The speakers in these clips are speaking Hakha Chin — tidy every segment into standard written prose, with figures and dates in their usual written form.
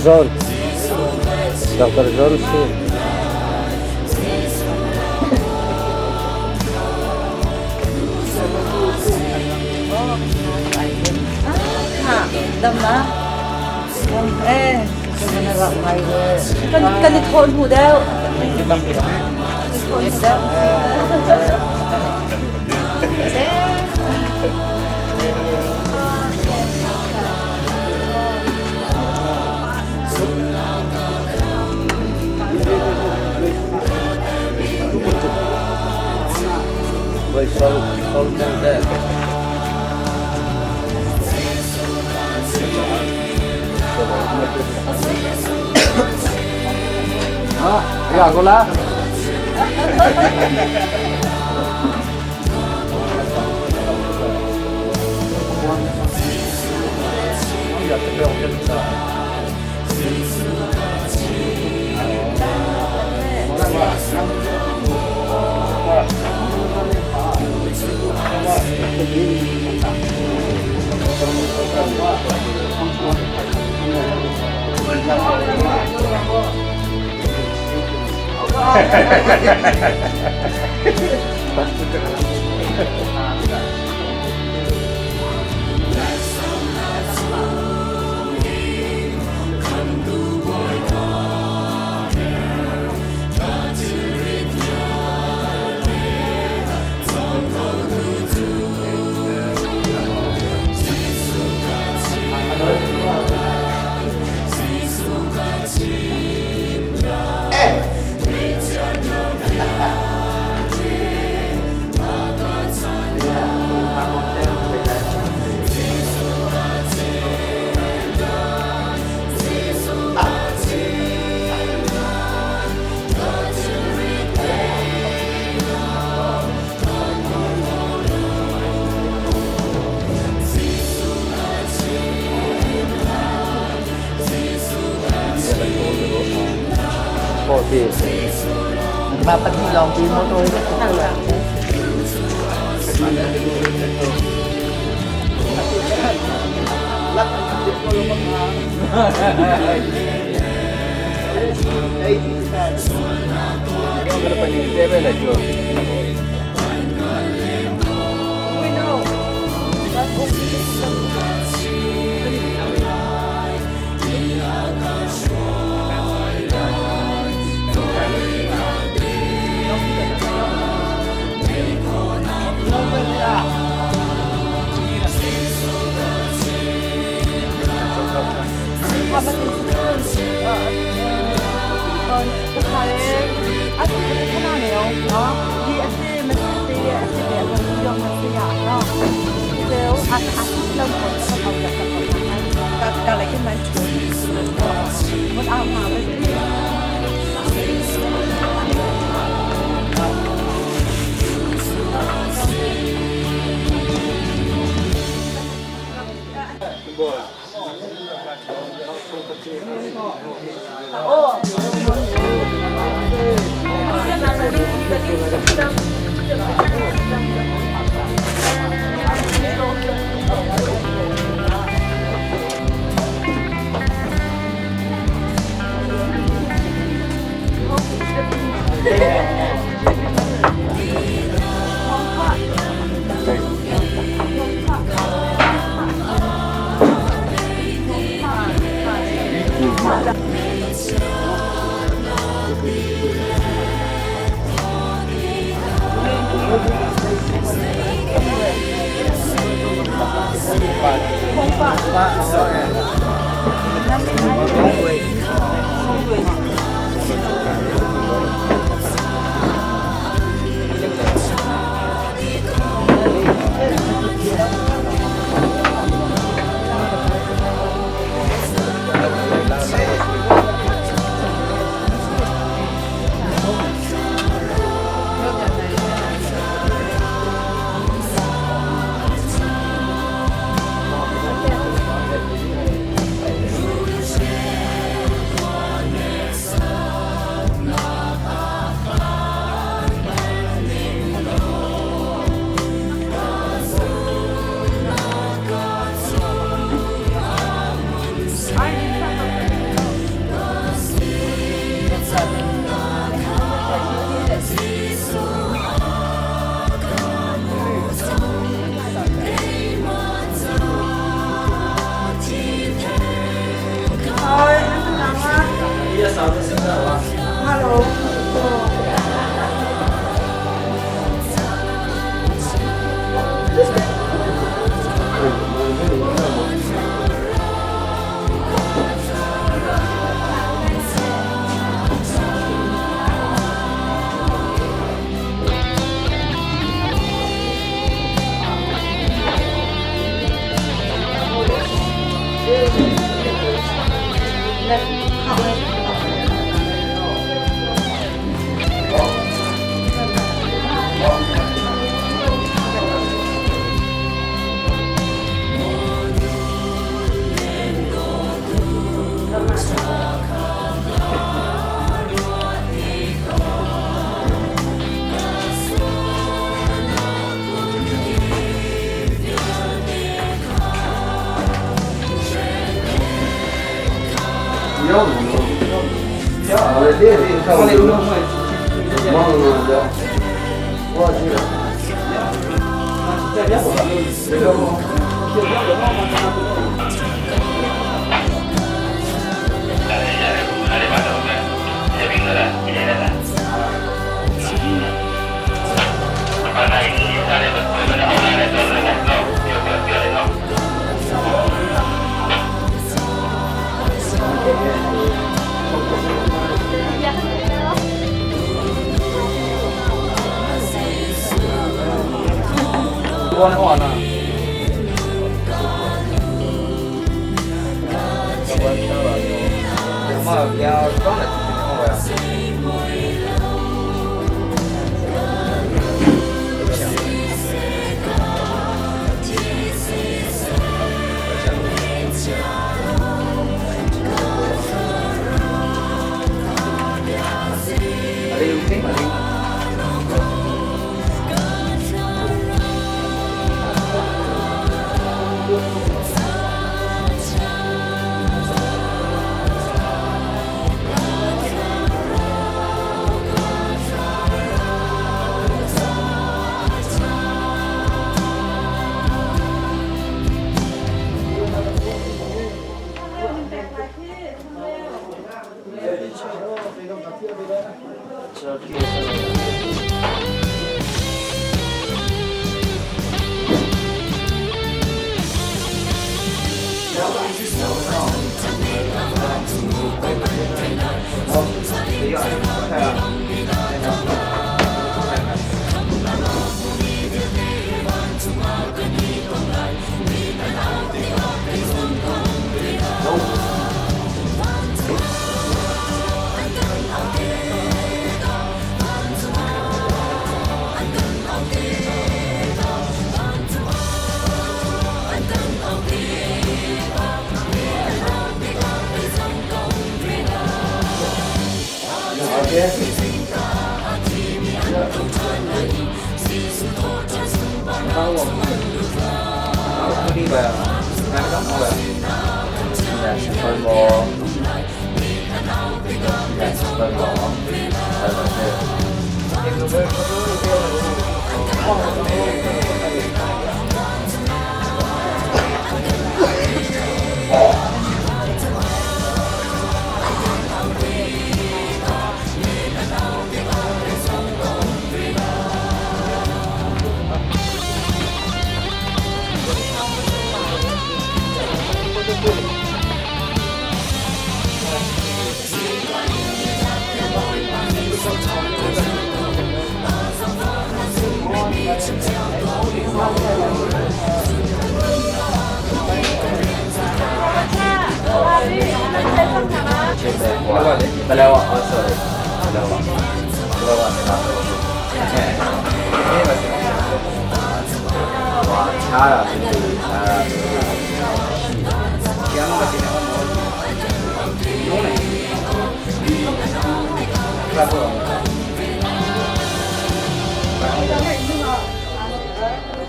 John. Dr. John si. Dam ma? Eh. Kan i thawh hnu deuh. Kan i thawh hnu deuh. Voi sol sol te. Ya ko la. Mah pahnih lawng pi motor hi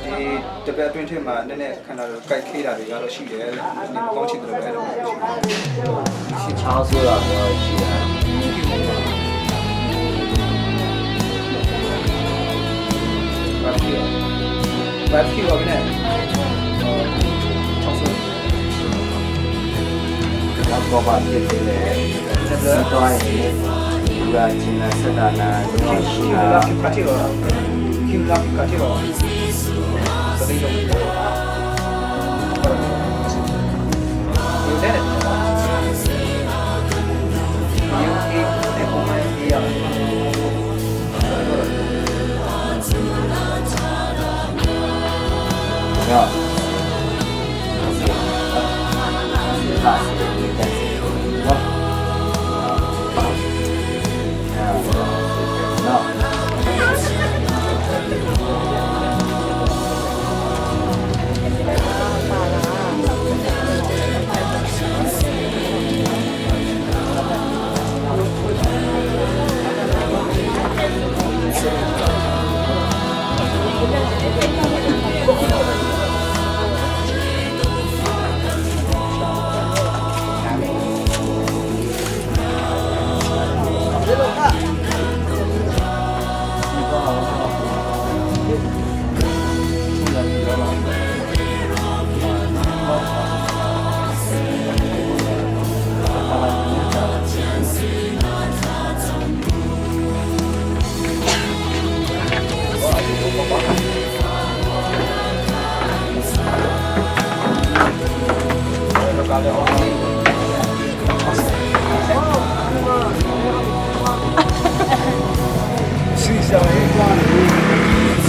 ဒီတပတ်အတွင်းထဲမှာနည်းနည်းခန္ဓာကိုယ်ကြိုက်ခေးတာတွေကတော့ရှိတယ်လို့ဒီမကောင်းချင်တယ်လို့ပဲအဲ့လိုရှိ ချောင်းဆိုးတာမျိုးရှိတာ ဘာဖြစ်ဘာဖြစ်ရောနဲ့ချောင်းဆိုး နောက်တော့ပါဖြစ်နေတယ်ဆက်သွားရင်လူကချင်းလာဆက်တာနာတော့ရှိ キュ တာ ラキュカチロキュラキュカチロသတိတော့ဒီတဲ့ယူအေးတဲ့ပုံမှန်အေးရ တော့ဟာတဲ့နော်နော်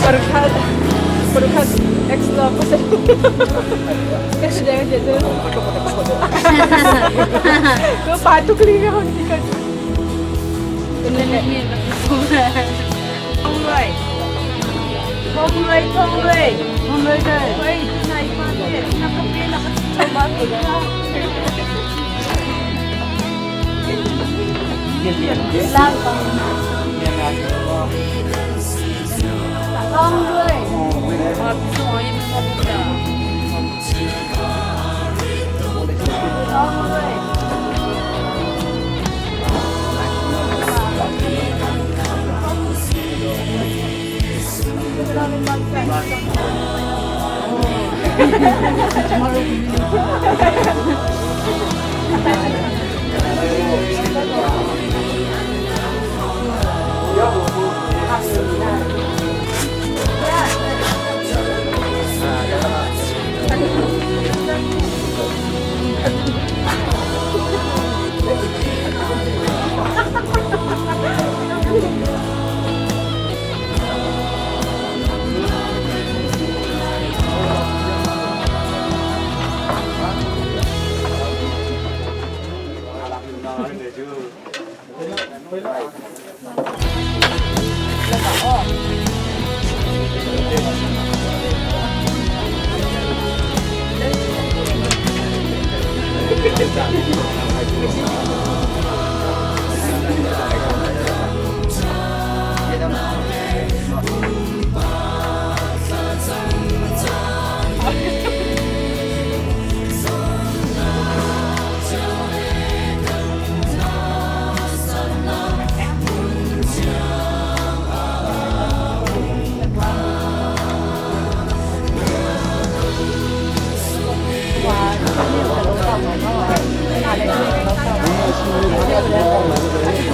Parukhat parukhat extra pasal. Kasi jangan jadi. Ko patuk li ka hon tikat. Thong lui. Thong lui, thong lui. Thong lui kai. Wait, na ipa te. Nakape nakachoba. Thong lui. Thong lui.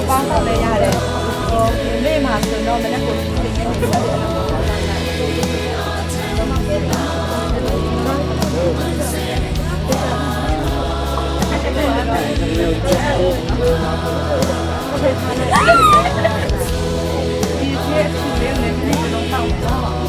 ပေါင်းတော့လည်းရတယ်ဟိုနေ့မှာဆိုတော့မနေ့ကပြင်နေတယ်ဒီချက်ချူလေးနဲ့ဒီလုံးတော့တော့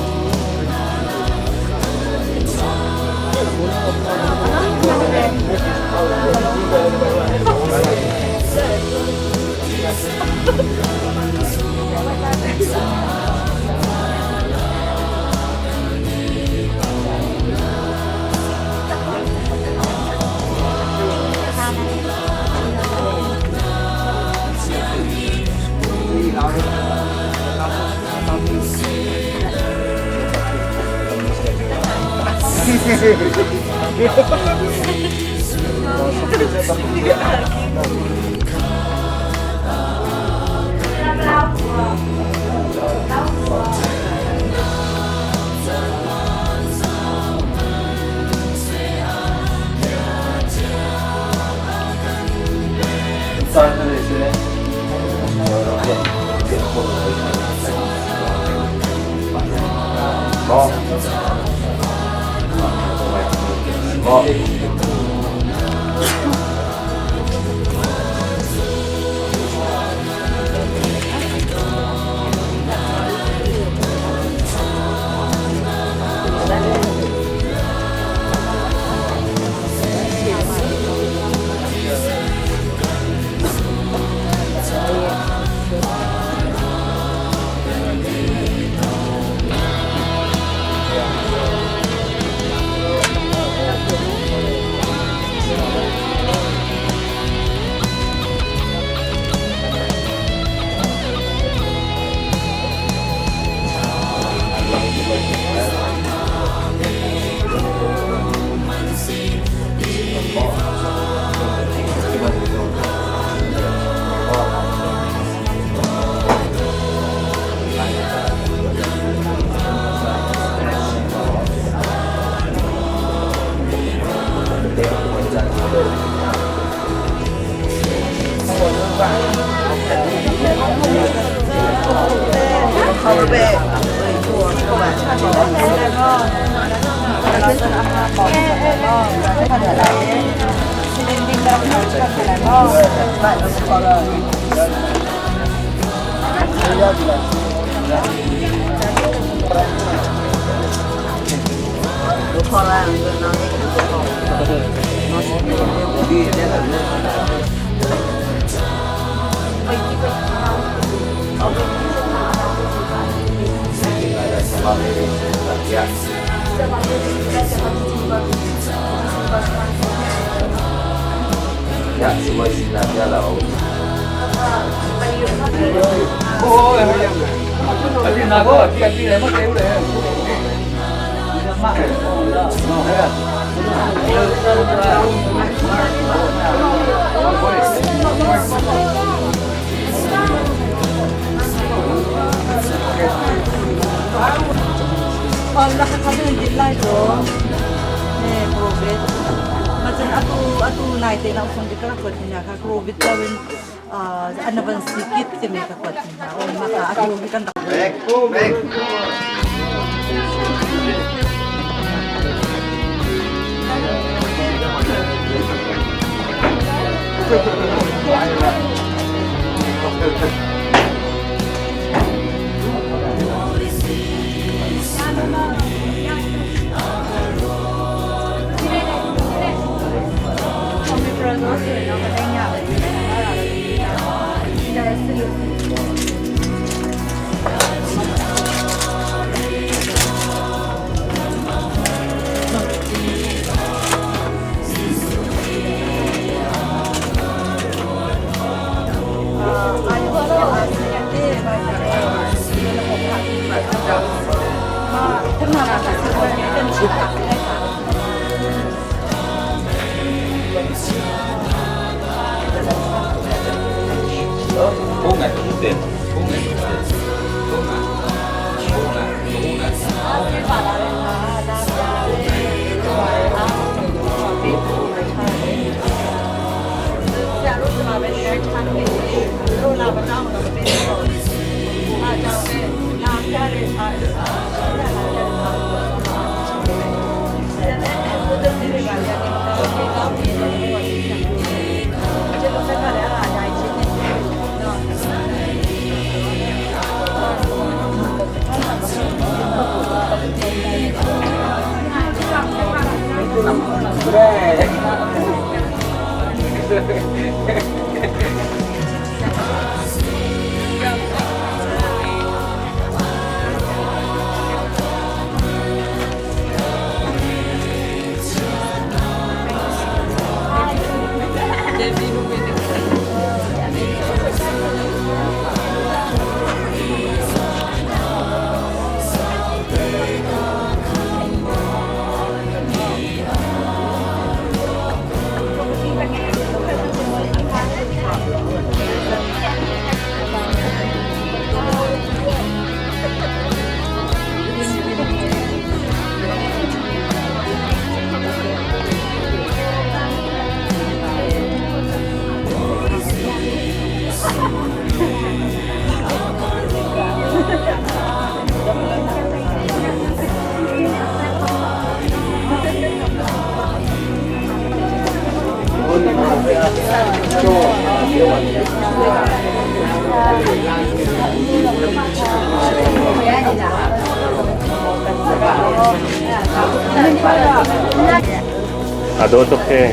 Aa dawh tuk hi.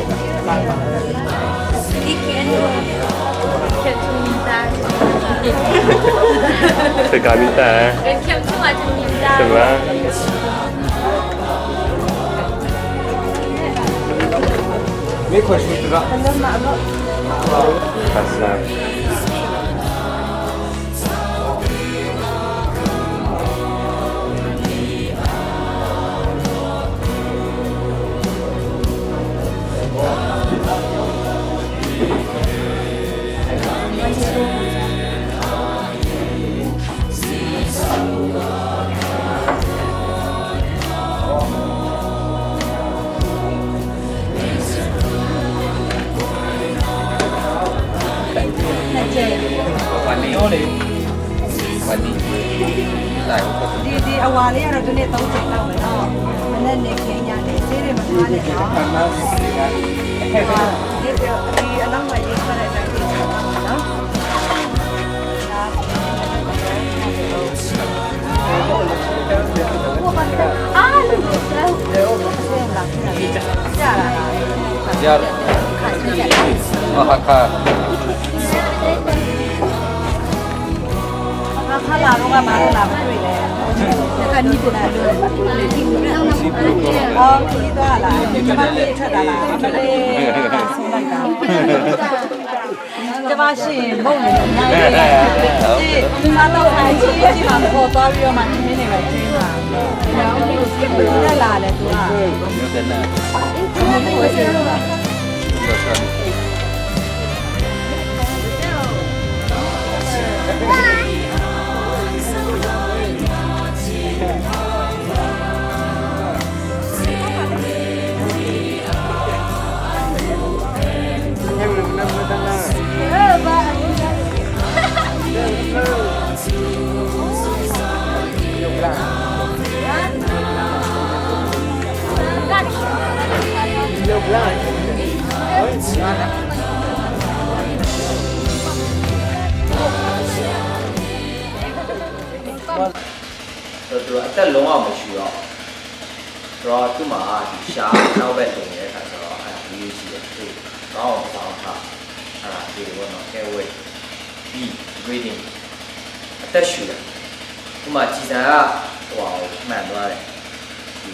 Saka minta eh. Sama. Pasar. ဒီဒီအဝါလေးကတော့ဒီနေ့၃ချိန်လောက်ပဲနော်မနေ့နေခင်းညနေ Hakha ခလာတော့ကဘာလို့လာမတွေ့လဲ။ခဏနေတယ်လို့။အော်ခီးသွားလား။ကျမပြေးထွက်တာလား။ဆိုလိုက်တာ။ကျမရှိရင်မုံနေတယ်။ဒီစားတော့အချင်းချင်းမှာပေါ်သွားပြီးတော့မှခင်းနေပဲချင်းပါ။ဘယ်လိုလဲလာလဲသူက မျိုးတဲ့နာ ဆိုတော့သူအသက်လုံးအောင်မရှိတော့ဆိုတော့သူ့မှာဒီရှားနောက်ဘက်တင်နေတဲ့ခါကျတော့အဲ့ဒါရေးရှိတယ်သူကောင်းအောင်စောင်းထားအဲ့ဒါဒီဘောနော် airway B breathing အသက်ရှူတယ်ဥမာကြည်စံကဟိုဟာကိုမှန်သွားတယ်ဒီ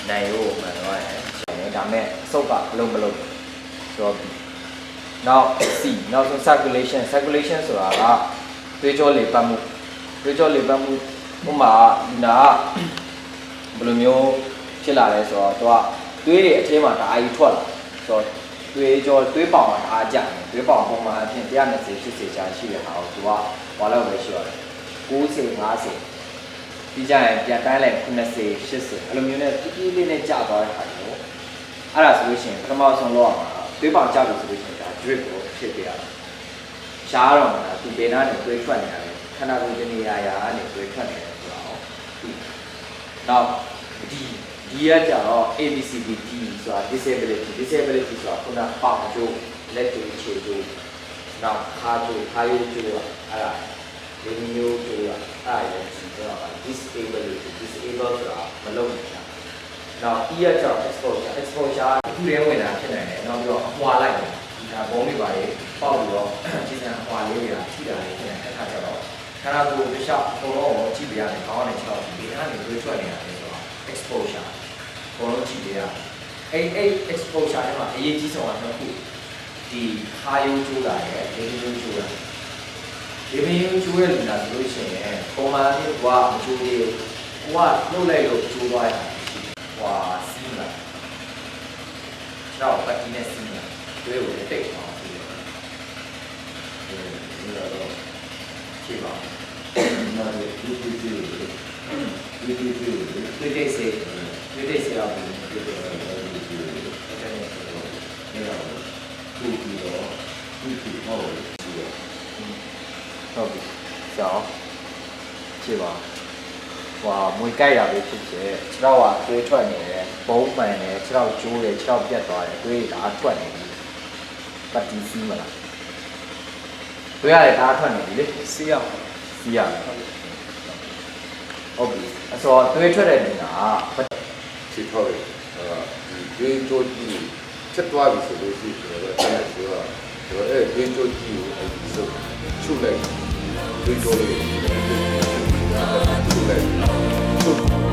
နိုင်ရိုးကိုမှန်သွားတယ်ရှင်ဒါမဲ့အဆုတ်ကအလုံးမလုံးဆိုတော့ နောက် C နောက်ဆုံး circulation circulation ဆိုတာကသွေးကြောလေပတ်မှုသွေးကြောလေပတ်မှုဥပမာလူနာကဘယ်လိုမျိုးဖြစ်လာလဲဆိုတော့သူကသွေးတွေအထဲမှာတအားကြီးထွက်လာဆိုတော့သွေးကြောသွေးပေါင်ကတအားကျတယ်သွေးပေါင်ပုံမှန်အဖြစ်120 80ကြာရှိတဲ့ဟာကိုသူကဘာလို့ပဲရှိရတယ်90 50ပြီးကြရင်ပြန်တိုင်းလိုက်80 80အဲ့လိုမျိုးနဲ့ပြပြလေးနဲ့ကျသွားတဲ့ဟာမျိုး အဲ့ဒါဆိုလို့ရှိရင်ပထမဆုံးလောက်အောင်သွေးပေါင်ကြပြီဆိုလို့ရှိရင်ဒါ drip ကိုဖြစ်ပြရတယ်။ရှားတော့မှာသူဘေနာနဲ့သွေးထွက်နေရတယ်။ခန္ဓာကိုယ်တနေရာရာကနေသွေးထွက်နေတယ်ဆိုတော့ဒီနောက် D D ကကြတော့ A B C D D ဆိုတာ disability disability ဆိုတာခုနပေါင်ကျိုးလက်ကျိုးခြေကျိုးနောက်ခါကျိုးခါယိုးကျိုးอ่ะအဲ့ဒါလေမျိုးကျိုးอ่ะအဲ့ဒါလည်းဒီတော့ disability disable ဆိုတာမလုပ်နိုင်တာ နောက် E ကကြောင့် exposure exposure အခုတည်းဝင်တာဖြစ်နိုင်တယ်နောက်ပြီးတော့အမွာလိုက်တယ်ဒီဒါဘုံတွေပါလေပေါက်ပြီးတော့ခြေစံအမွာလေးတွေကထိတာလေးဖြစ်နိုင်တဲ့အခါကျတော့ခန္ဓာကိုယ်တစ်လျှောက်အကုန်လုံးကိုကြည့်ပြရတယ်ခေါင်းနဲ့ခြေထောက်ဒီနားနေတွေးထွက်နေတာလေဆိုတော့ exposure အကုန်လုံးကြည့်ပြရအဲ့အဲ့ exposure ထဲမှာအရေးကြီးဆုံးကနှစ်ခုဒီခါယုံကျိုးတာရယ်လေယုံကျိုးတာဒီမင်းကျိုးရလူနာဆိုလို့ရှိရင်ပုံမှန်အဖြစ်ကမကျိုးသေးဘူးကိုကလှုပ်လိုက်လို့ကျိုးသွားရတာ ဟွာစီးလာတော့ပတ်တီးနဲ့စီးလာတွေးကိုတိတ်အောင်စီးတယ်ဒီတော့ဖြေပါတွေးတိတ်စေတွေးတိတ်စေတော့ဘူးတွေးတိတ်စေအဲ့ဒါနဲ့ဆိုတော့နေတော့ဟုတ်ပြီဆောင်းဖြေပါဟွာမွေကြိုက်ရပဲဖြစ်ဖြစ်ခြေတော့ကတွေးထွက်နေတယ်ဘုံမှန်တယ်ခြေတော့ကျိုးတယ်ခြေတော့ပြတ်သွားတယ်တွေးဒါထွက်နေပြီပတ်တီးစီးမလားတွေးရတယ်ဒါထွက်နေပြီလေ စီးရအောင် စီးရတယ်ဟုတ်ပြီအစောတွေးထွက်တဲ့နေရာက ခြေထောက်တွေအဲဒီသွေးကြောကြီးချက်သွားပြီဆိုလို့ရှိရင်ကျွန်တော်တို့အဲ့ဒါဆိုတော့ကျွန်တော်အဲ့သွေးကြောကြီးကိုအဲ့ဒီဆိုချုပ်လိုက်သွေးကြောလေးချုပ်လိုက်ချုပ်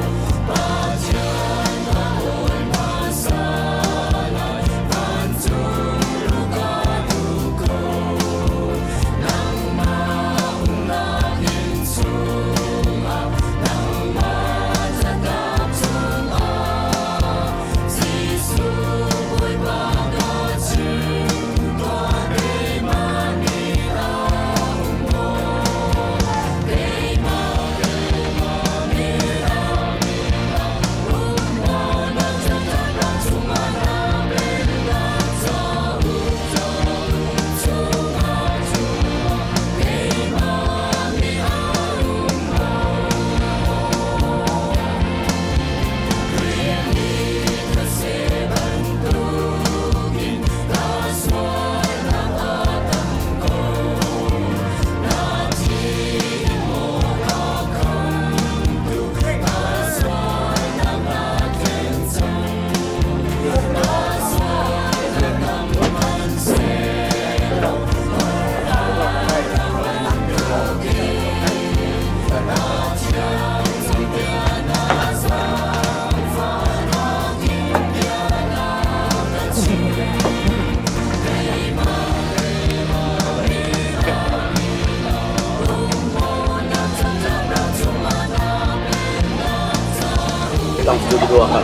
Tam tuk rua.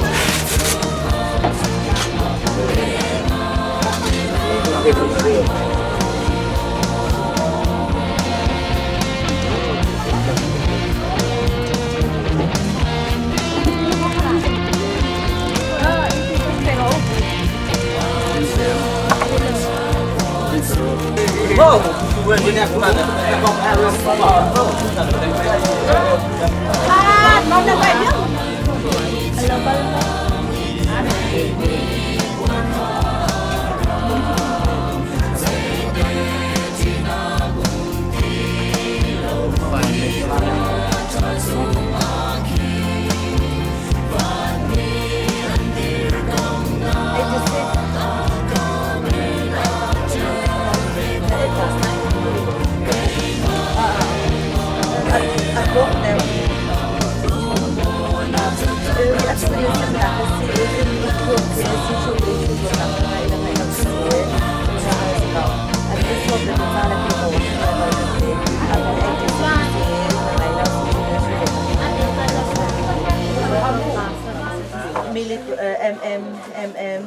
M M M M.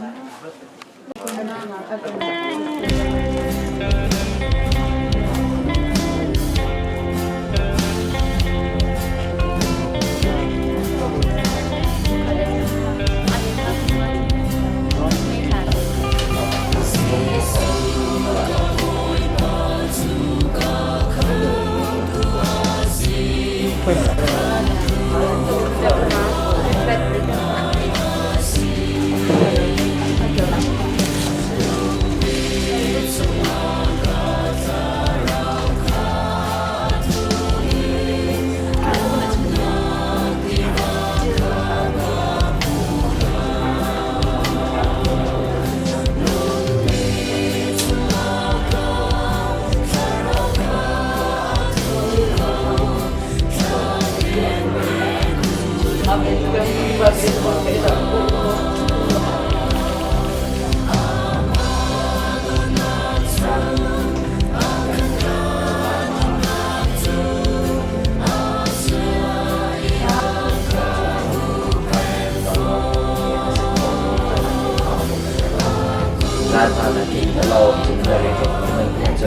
那他们听得到这个人你们认真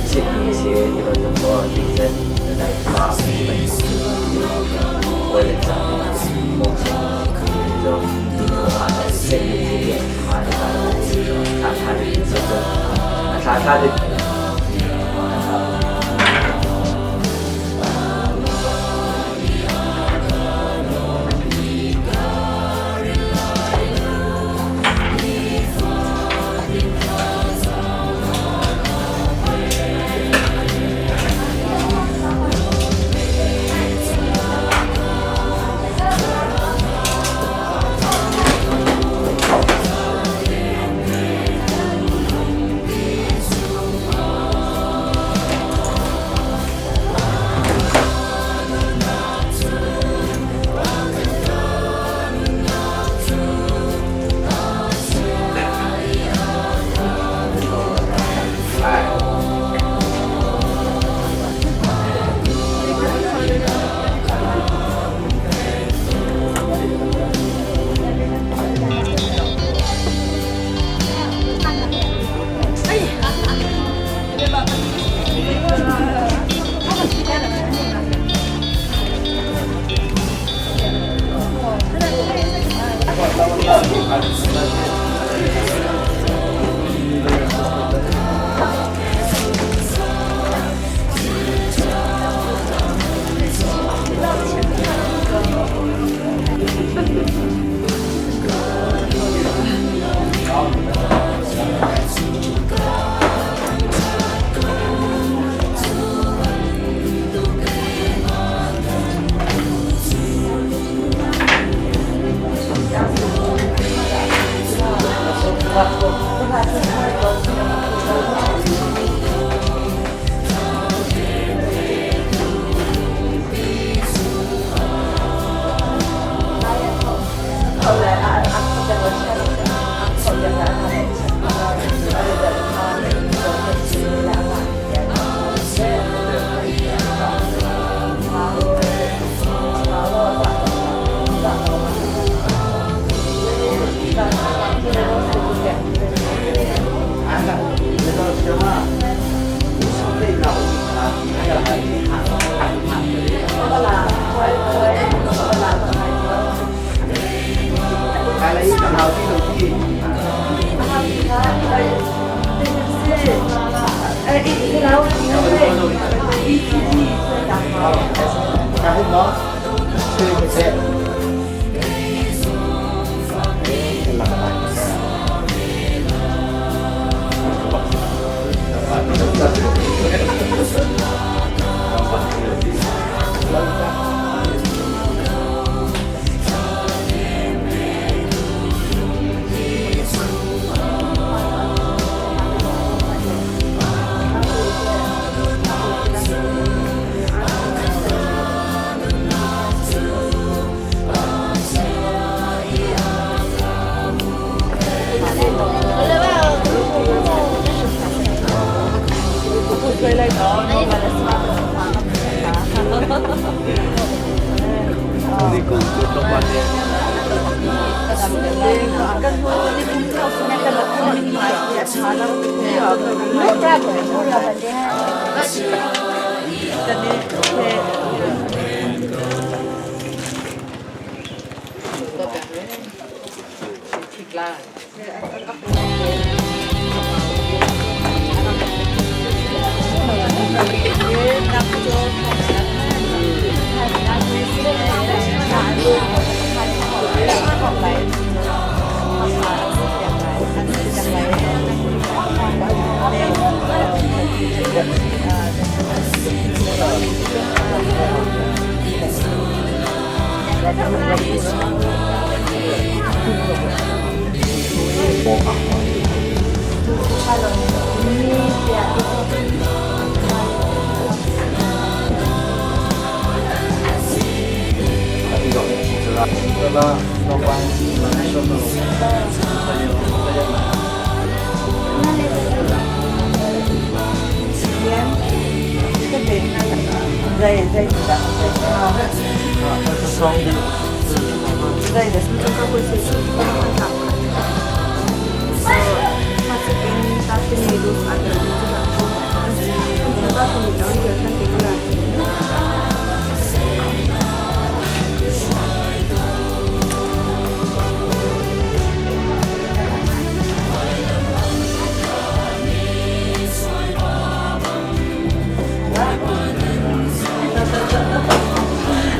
写一些你们能够认真来发你们为了咱们梦想，就写一些他的他他的这个他他的。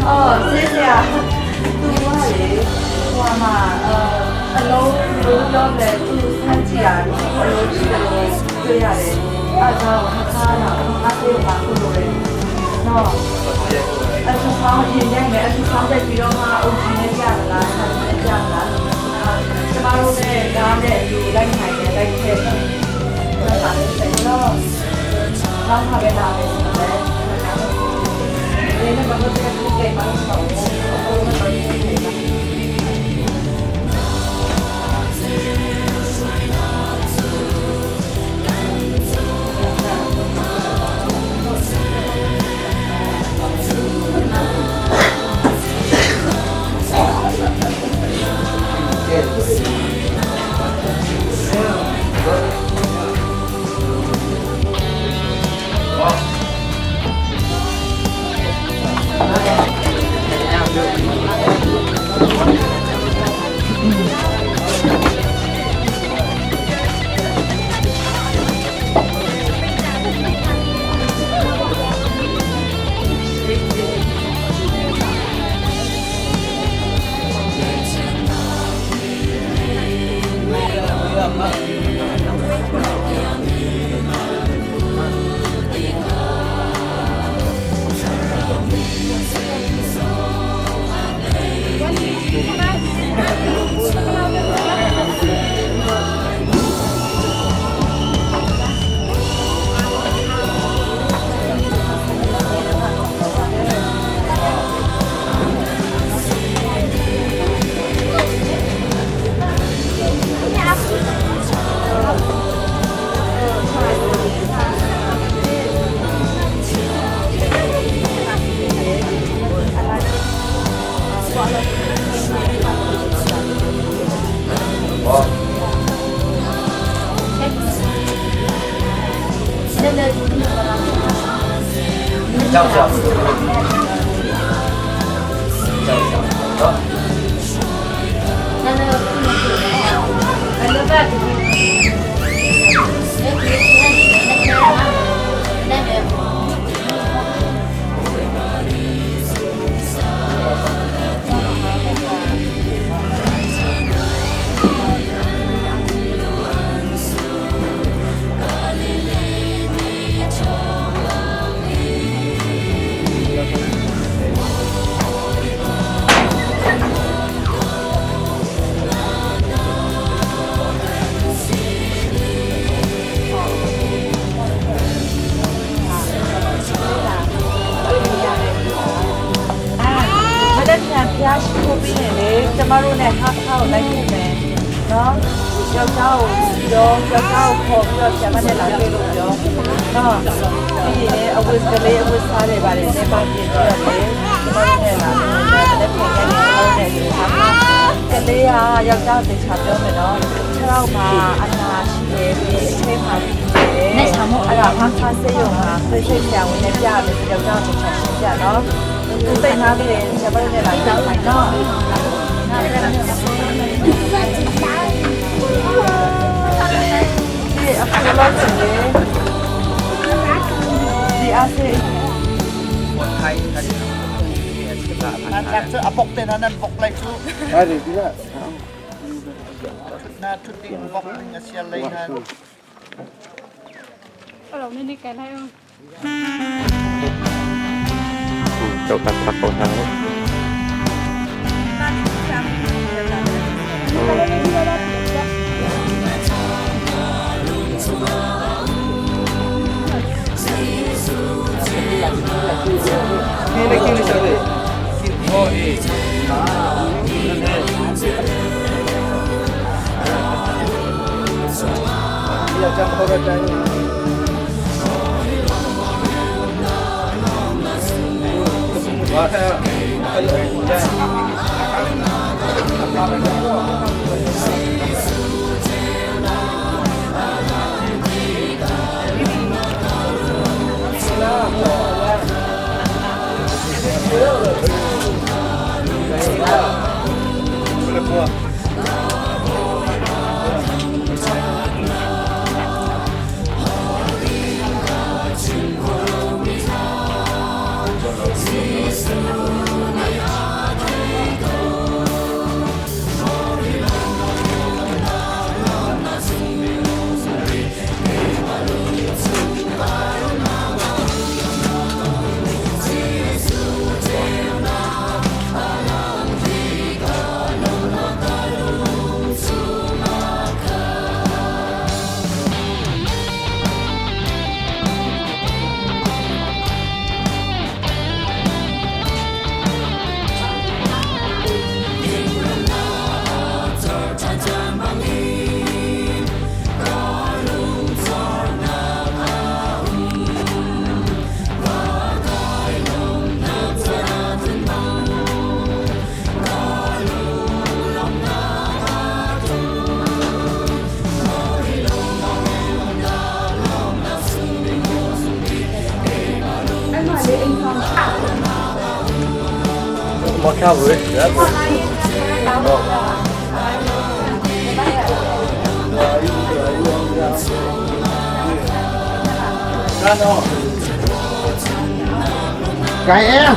အော်ဆေးဆရာသူကလေဟိုမှာအလုံးလုံးတော့လေသူစမ်းကြည့်ရတယ်အလုံးရှိတယ်လို့တွေ့ရတယ်အဲဒါကြောင့်ခါတာအဆေးပါခုလိုလေနော်အဆူဆောင်းရင်ရိုက်မယ်အဆူဆောင်းတက်ပြီးတော့မှအုပ်ကြီးနဲ့ကြလားဆန်နဲ့ကြလားကျမတို့နဲ့ကားနဲ့အတူလိုက်နိုင်တယ်လိုက်ခဲ့တယ်ဒါပါလေတော့နောက်မှပဲလာမယ်ဆိုတော့ ဒီနေ့ဘာလို့လဲဒီမှာတော့ ကြောက်ကြဘူးကြောက်ကြနော် မနေ့ကဖျားရှိခိုးပြီးနေလေကျမတို့နဲ့ဟာခါကိုလိုက်ခဲ့မယ်နော်ယောက်ျားကိုပြီးတော့ယောက်ျားကိုခေါ်ပြီးတော့ကျမနဲ့လာတွေ့လို့ပြောနော်ပြီးရင်အဝတ်ကလေးအဝတ်စားတွေပါတယ်နေပါပြင်ပြရတယ် ကျမတို့နဲ့လာတယ်။လက်ပြန်ရနေကျမတို့နဲ့တူထားပါ။ကလေးကယောက်ျားတေချာပြောမယ်နော်။ခြေထောက်မှာအနာရှိတယ်ပြီးအထဲမှာပြီးတယ်။အဲ့ဒါဟာခါစေးရုံမှာဆွေးဆွေးဆရာဝန်နဲ့ပြမယ်ယောက်ျားတေချာရှင်းပြနော်။သူသိနာပြီးတယ်ကျမတို့နဲ့လာကြောက်ခိုင်းနော်။ဒီအခုလောက်စနေဒီအစေး A bok te na nan bok lai chu. အဲ့ဒီက Na thu ding bok ning a sia lai na. จบการพักของเขา ဒီကြောင့်ခေါ်တဲ့တိုင်းဘာအဲ့ မခါဘူး Cái em.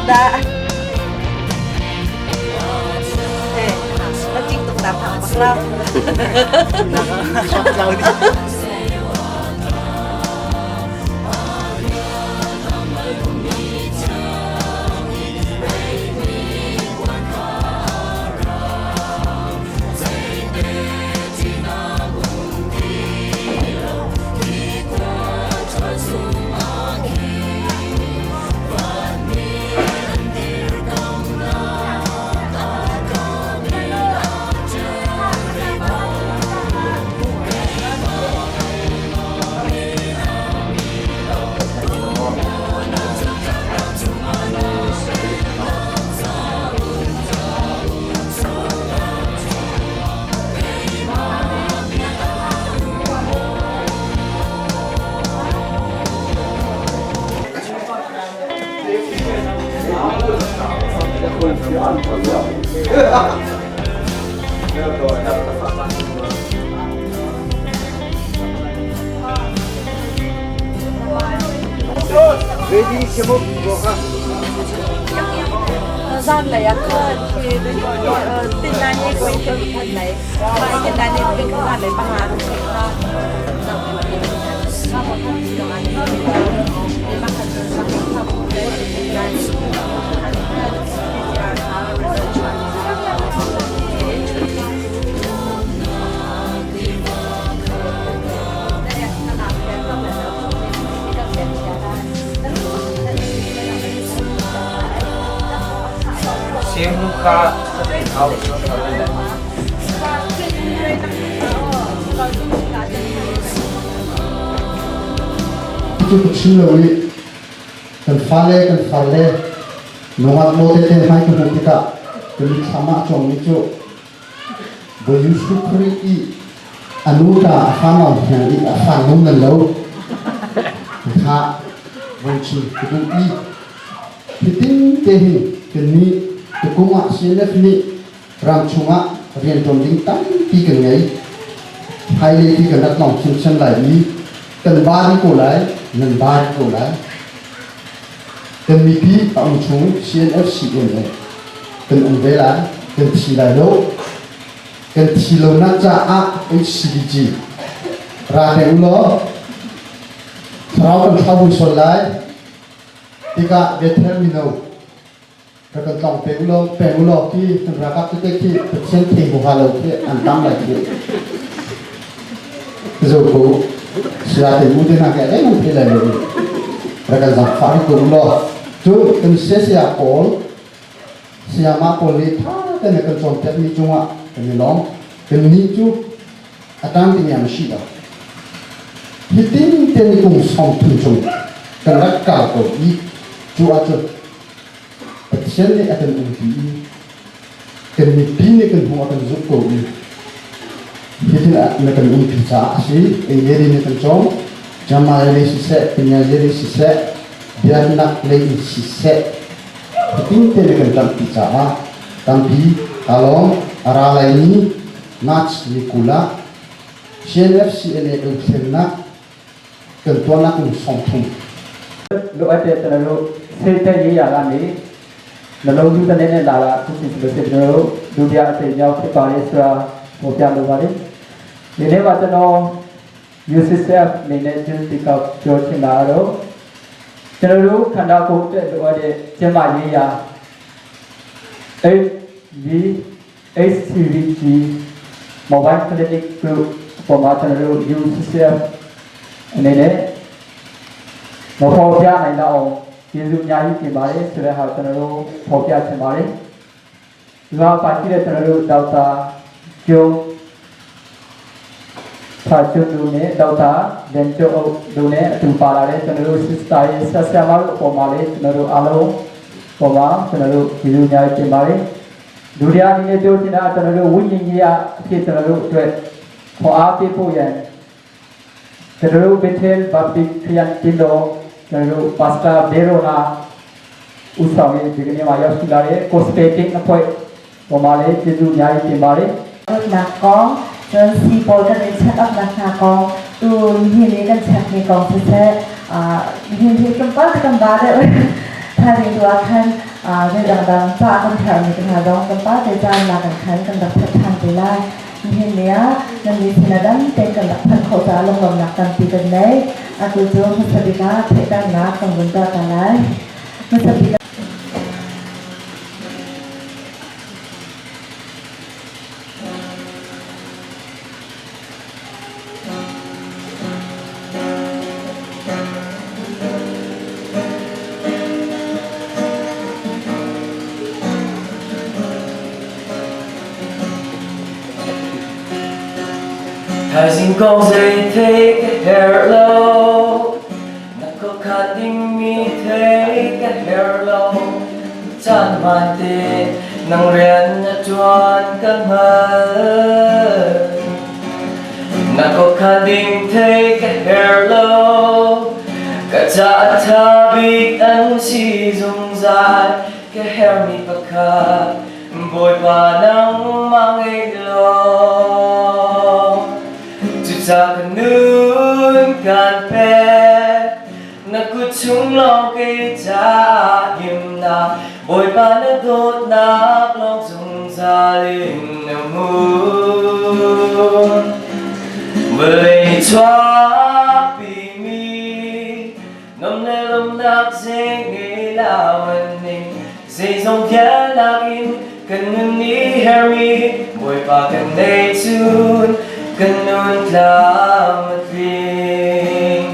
Dah. Eh, na tik tuk na phang bak lo. Zan lei ah khan tin nan ni ko in kan lei tin nan ni ko zan lei panga ရှင်မူခအောက်ဆော်တယ် Cu ka chim lo i kan fale kan farle nungak mo te te hmai ka hmuh tikah ka mitthlam ah a cuangmi cu Bawi Jesuh Khrih i a nu ta a fa nau hniang i a fa nu nan lo kha voi chim ka duh i hitin te hin kannih tukum ah CNF nih ram chungah rianṭuan ding tampi kan ngei. Hmailei ti kan rak tlawng chinchin lai i kan ba dih ko lai, nan ba dih ko lai. Kan mipi a um chung CNFCA le kan um ve lai, kan thi lai lo. Kan thi lonak caah HCDG ra peng u law thlarau kan thlau vui sual lai. Tikah Bethel mino Rak kan tlawng pe ulaw peng ulaw khi kan ralkap tete khi Pathian thei huaha lo khi an tam lai khi. Zo ko sila te mu te na ke dai nan thei lai lo. Rak kan zangfah ri ko ulaw. Cu kan sia pawl sayama pawl nih tha te na kan cawnpiak mi cungah kan i lawm. Kan nih cu a tang ti niam si lo. Hitin ten kum 30 chung kan rak kal ko i cu ahcun Pathian nih a kan umpi i kan mipi nih kan hmuh a kan zumh ko i hitin na kan umpi caah a si. Engeri nih kan cawm. Jamal lei siseh, Pinyazeri siseh, biaknak lei in siseh, hitin te na kan ṭanhpi caah tampi kaa lawm. A ra laimi March ni 20 ah CNFCNA dothlennak kan tuahnak kum 30 လိုအပ်တဲ့ကျွန်တော်တို့စေတရေးရာကနေနှလုံးသွင်းတဲ့နဲ့လာတာအခုစီဆိုလို့ရှိရင်ကျွန်တော်တို့ဒုတိယအကြိမ်မြောက်ဖြစ်ပါလေဆိုတာပေါ်ပြလိုပါတယ်ဒီနေ့မှာကျွန်တော် UCSF အနေနဲ့ကျင်းတိကပြောချင်တာတော့ကျွန်တော်တို့ခန္ဓာကိုယ်အတွက်လိုအပ်တဲ့ကျန်းမာရေးရာ HV HCVG Mobile Clinic Group ပေါ်မှာကျွန်တော်တို့ UCSF အနေနဲ့မဖော်ပြနိုင်တော့အောင်ကျေးဇူးအများကြီးတင်ပါတယ်ဆိုတဲ့ဟာကျွန်တော်တို့ဖော်ပြချင်ပါတယ်ဒီမှာပါရှိတဲ့ကျွန်တော်တို့ဒေါက်တာကျုံစာချုပ်သူနဲ့ဒေါက်တာလန်ကျုပ်အုပ်သူနဲ့အတူပါလာတဲ့ကျွန်တော်တို့ sister ရဲ့ဆက်ဆံမတို့အပေါ်မှာလည်းကျွန်တော်တို့အားလုံးပေါ်မှာကျွန်တော်တို့ကျေးဇူးအများကြီးတင်ပါတယ်ဒုတိယအနေနဲ့ပြောချင်တာကျွန်တော်တို့ဝိညာဉ်ကြီးအဖြစ်ကျွန်တော်တို့အတွက်ခေါ်အားပေးဖို့ရန်ကျွန်တော်တို့ Bethel Baptist ခရစ်တင်တော်ကျွန်တော်တို့ Pastor Berona ဦးဆောင်ရေးဒီကနေ့မှာရောက်ရှိလာတဲ့ Cosmetic အဖွဲ့ပေါ်မှာလည်းကျေးဇူးအများကြီးတင်ပါတယ် nak kong cun si pawl kan in check up nak hna kong tu nihin i kan check mi kong siseh nihin hi tlawmpal te kan ba deuh thaizing tu ah khan Zei dangdang ca kan herhmi te hna zong kan pa te caan la kan khan kan rak that ṭhan te lai. Nihin ni ah nan mi sin ah dam tein kan rak phanh khawh caah lunglawmhnak tampi kan nei. Atu cu hmasa bik ah theihternak kan vun tuah ta lai. Hmasa bik Thaizing kong zei thei ka herh lo, na khuakhan dingmi thei ka herh lo. Caan hmaan te nang rian na ṭuan ka hngal. Na khuakhan ding thei ka herh lo, ka caah ṭha bik an si zungzal. Ka herhmi pakhat Bawipa nangmah ngei law, cucaah ka nun kaan pek. Na kut chung lawng kei caah himnak, Bawipa na dawtnak lawng zungzal in na hmun. Vawlei chuahpimi Ngam le lawmhnak zei ngei lo ning zeizong vialnak in kan nun i hermi Bawipa kan nei cun kan nun tlam a tling.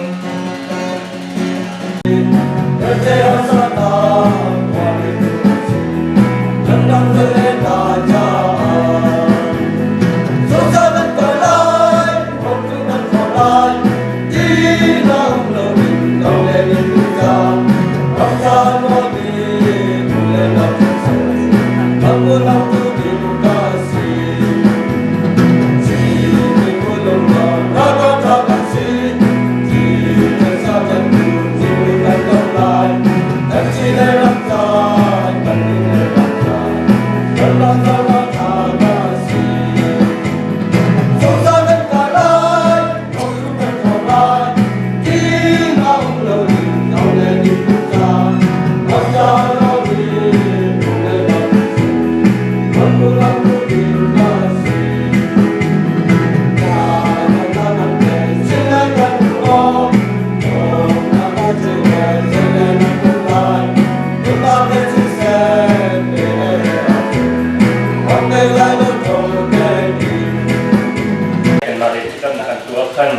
Kanmah le ṭhitumnak an tuah khan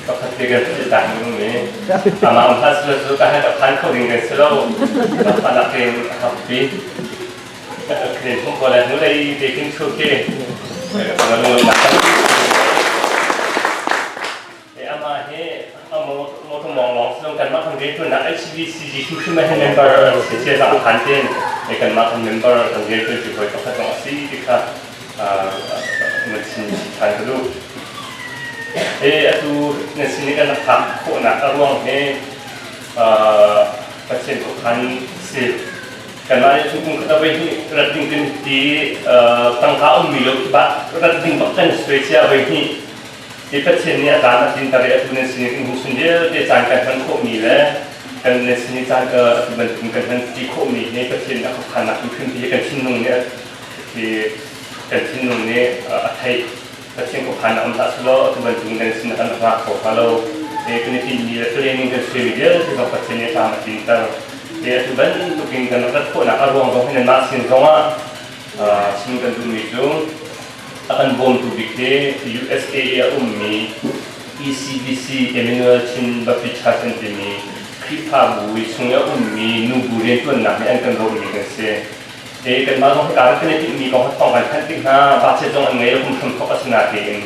pakhat te kan si tak mi um i amah um hlah selaw cu ka han a phan kho ding kan si lo. Phalak in a hak pi. Kren hung ko le hnu lei te khin thu khi. Amah hi motor mong long silong kanmah kan rianṭuannak HVCG hrimhrim ah hin member si cia zang a phan tin kanmah kan member kan rianṭuan ṭi hawi pakhat zong a si ti kha nan sin ṭhan ka duh. Atu nan sin i kan rak phak khawhnak a ruang hi Pathian khuakhan si. Kanmah nih cun kum khat ah voi hnih rat ding kan ti tangka ummi lo rat ding bak kan suai cia voi hnih. Hi Pathian nih a caan a tlinter i atu nan sin i kan hun vialte caan kan hman khawhmi le kan nan sin i caan atu bantukin kan hman ti khawhmi hi Pathian a khuakhannak hrimhrim ti hi kan thinlung nih hi kan thinlung nih a theih. Pathian khuakhannak um hlah selaw atu bantukin kan sin kan rak kho hnga lo. Kan i tinhmi le training kan suaimi vialte zong Pathian nih a tlam a tlinter. Atu bantukin kan rat khawhnak a ruang zong hi nanmah sin zongah chim kan duhmi cu A kan bawmtu bik hi USA i a ummi ECBC Emmanuel Chin Baptist Church an timi Khrihfabu chung i a ummi nubu rianṭuannak nih an kan rawhmi kan si. E kanmah zong hika kan i timhmi kong thawng kan thanh tik hna budget zong an ngei lo kum hram thawk a si natein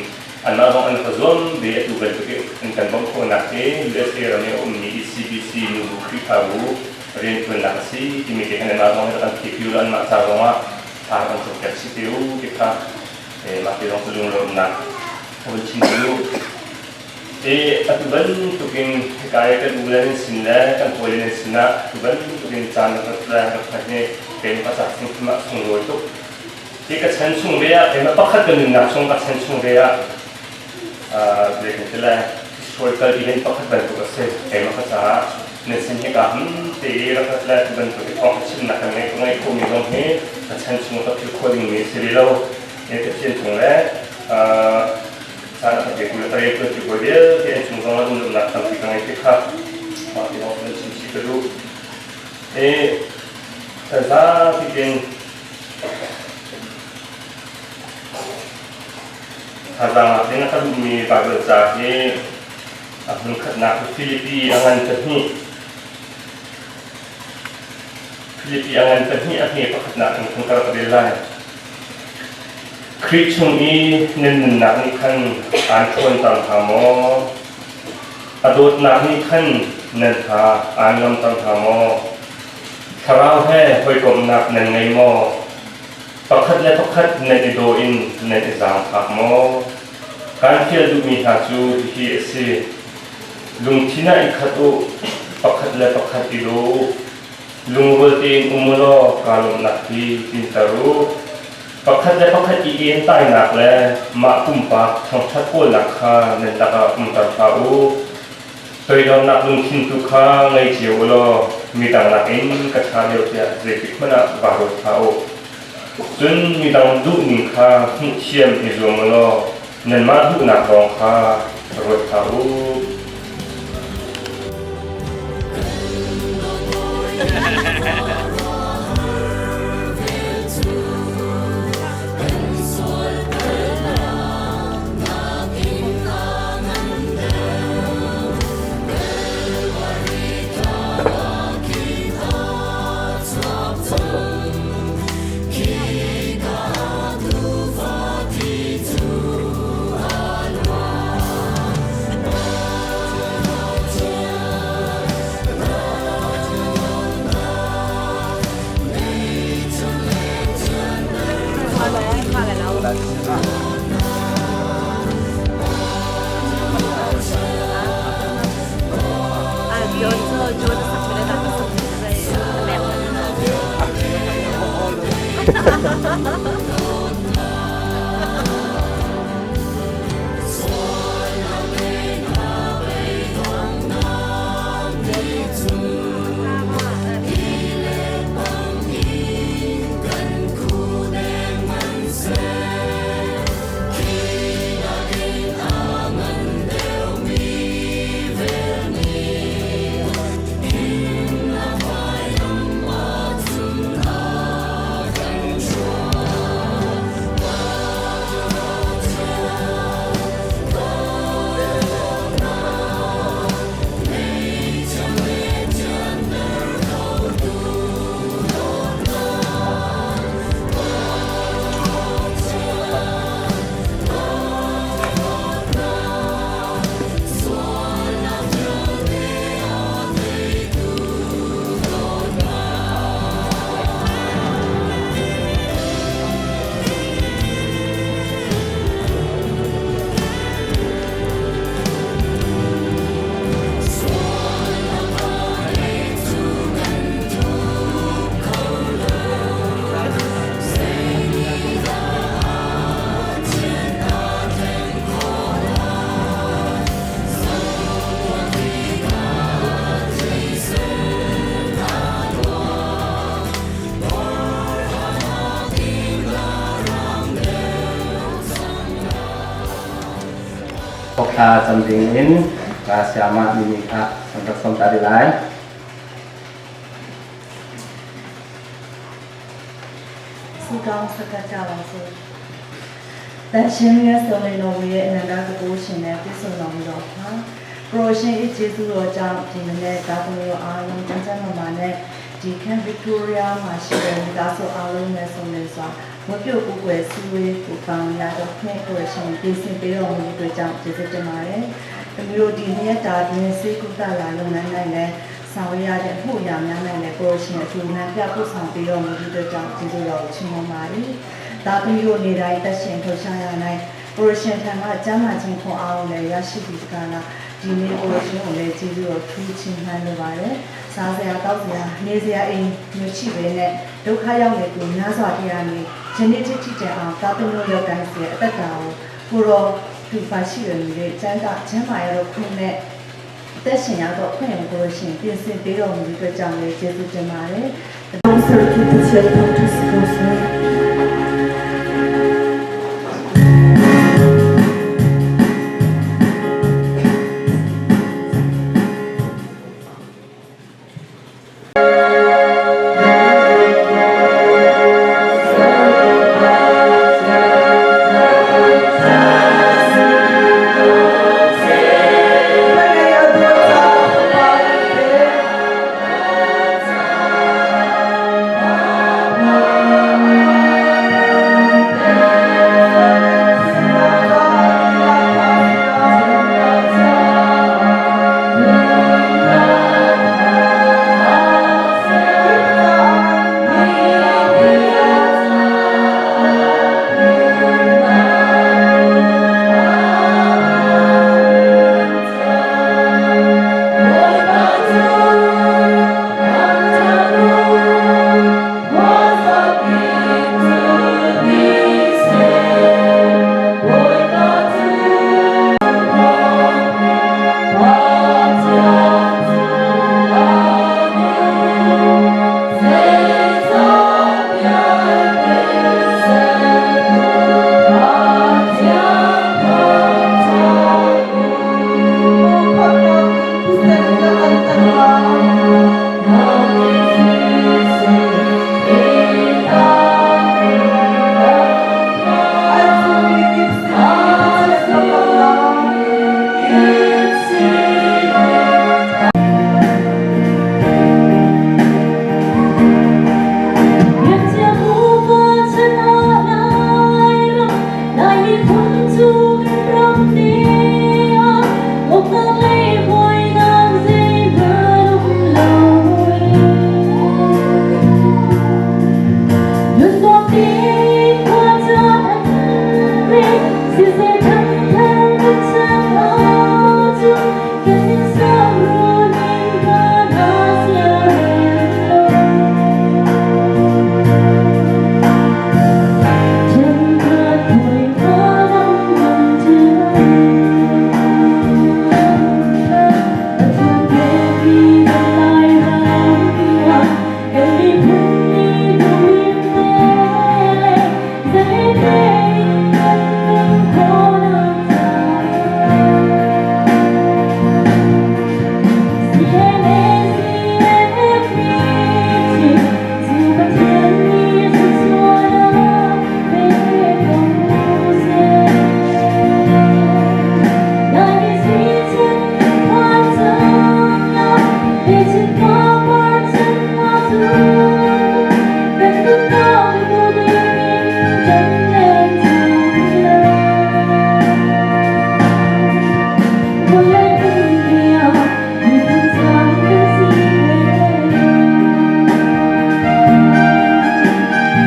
anmah zong an ka zuam ve atu bantuk i an kan bawmh khawhnak hi USA ram i a ummi ECBC nubu Khrihfabu rianṭuannak a si timi te khan anmah zong hi kan theih lo anmah ca zongah thla kan cawmpiak chih te u ti kha mah te zong cu lunglawmhnak ka vun chim u. Atu bantukin hika i kan u le nan sin le kan hawi le nan sinah atu bantukin caan rak le rak hman hi keimah ka ca chung ah sunglawi tuk. Hi ka chan chung ve ah keimah pakhat ka nunnak chung ka chan chung ve ah zei kan ti lai historical event pakhat bantuk a si keimah ka caah. Nan sin hika hmun te i rak rat le bantuk i thawng chimnak kan ngeih ngeih khomi zong hi a chan chung ka philh khawh dingmi a si rih lo. Pathian chung le caan a pe kul le pariat tuanti bawi vialte an chung zong ah umnak tampi ka ngei ti kha mah ti lawng cun chim chih ka duh. I kan zapi tein thazaang lak ding a ka duhmi Baibal ca hi a hmunkhatnak hi Filipi a ngan pahnih Filipi a ngan pahnih a hme pakhatnak in khan ka rak rel lai. Khrih chung i nan nunnak nih khan aan ṭhawnter hna maw? A dawtnak nih khan nan hna aan ngamter hna maw? Thlarau he hawikomhnak nan ngei maw? Pakhat le pakhat nan i daw in nan i zaangfak maw? Kaan fial duhmi hna cu hihi a si: Lungthin ah i khat u, pakhat le pakhat i daw u. Lungrual tein um u law kaa lawmhnak hi tlinter u. Pakhat le pakhat i entainak le mah pumpak thangṭhat kawlnak kha nan lakah umter hlah u. Toidornak lungthin tu kha ngei cio u law midang nakin ka ṭha deuh tiah zeitikhmanh ah vaa ruat hlah u. Cun midang duhning kha hmuhthiam i zuam u law nanmah duhnak lawng kha ruat hlah u. Thla cam ding in sayamah Mimi kha kan rak sawm ta lai. ဆုတောင်းဆက်ကပ်ကြပါစို့။တန်ရှင်မြတ်ဆုံးနေတော်မူရဲ့အနန္တတကူရှင်နဲ့ပြည့်စုံတော်မူတော်ပါ။ပရိုရှင်၏ကျေးဇူးတော်ကြောင့်ဒီမနေ့တာသမီးတို့အားလုံးကျမ်းကျမ်းမာမာနဲ့ဒီ Camp Victoria မှာရှိတဲ့မိသားစုအားလုံးနဲ့ဆုံနေစွာမပြုတ်ကိုယ်ွယ်စီဝေးကိုပေါင်းရတော့ခွင့်ကိုရှင်ပြင်ဆင်ပေးတော်မူတဲ့အတွက်ကြောင့်ကျေးဇူးတင်ပါတယ်။သမီးတို့ဒီနေ့တာတွင်စေကုသလာလုပ်ငန်း၌လည်းဆောင်ရတဲ့အမှုရာများ၌လည်းကိုရှင်အထူးနှံပြပို့ဆောင်ပေးတော်မူတဲ့အတွက်ကြောင့်ကျေးဇူးတော်ကိုချီးမွမ်းပါတယ်။ဒါသမီးတို့နေတိုင်းတက်ရှင်ထုတ်ရှားရ၌ကိုရှင်ထံကကျမ်းမာခြင်းခွန်အားကိုလည်းရရှိပြီးတကားလားဒီနေ့ကိုရှင်ကိုလည်းကျေးဇူးတော်ထူးချီးမွမ်းလိုပါတယ်။စားစရာတောက်စရာနေစရာအိမ်မရှိဘဲနဲ့ဒုက္ခရောက်နေသူများစွာတရားနေယနေ့ထိထိတန်အောင်သာသမီးတို့ရောက်တိုင်းစီအသက်တာကိုကိုရောသူပါရှိရနေတဲ့ကျမ်းကကျမ်းမာရတော့ခွင့်နဲ့ သက်ရှင်ရတော့ခွင့်ရကိုရှင်ပြင်ဆင်ပေးတော်မူတဲ့အတွက်ကြောင့်လည်းကျေးဇူးတင်ပါတယ်။တုံးဆရတူတချေတောင်းသူစကိုစ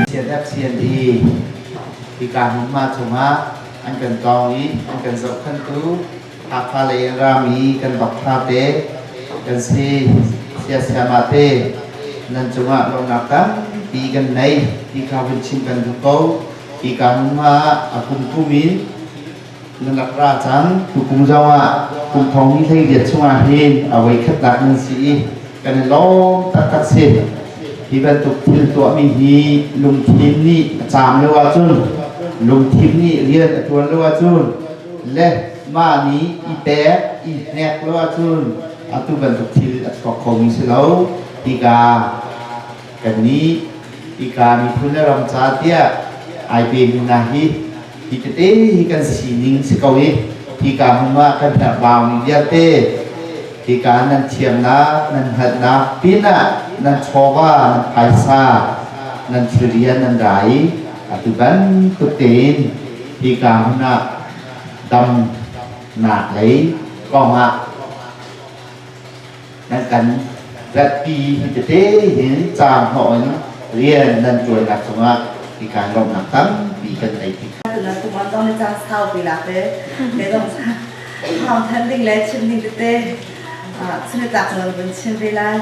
CNFCND hika hmunhma chungah an kan tawng i an kan zohkhenhtu Hakha lei an rami kan doctor te kan si siasiamah te nan cungah lawmhnak tampi kan nei ti kha vun chim kan duh ko. Hika hmunhma ah a kumkum in nan rak ra cang. Tukum zongah kum thong ni 18 chungah hin a voi khatnak nan si i kan i lawm taktak si. Hi bantuk thil tuahmi hi lungthin nih a caam lo ahcun, lungthin nih rian a ṭuan lo ahcun, le mah nih i pek, i hnek lo ahcun atu bantuk thil a chuak khomi si lo. Hika kannih hika miphun le ram ca tiah ai pemi hna hi hi tete hi kan sining si ko i hika hmun ah kan herhbaumi vialte hika nan thiamnak nan hngalhnak pinah nan chawva nan phaisa nan thilrian nan ra i atu bantuk tein hika hmun ah damnak lei kongah nan kan ratpi hi tete hin caang hnawh in rian nan ṭuannak cungah hika lawmhnak tampi kan nei ti. Tuman zong ni caan saupi lak te me zong thawng than ding le chim ding tete chunitlak zong vun chim ve lai.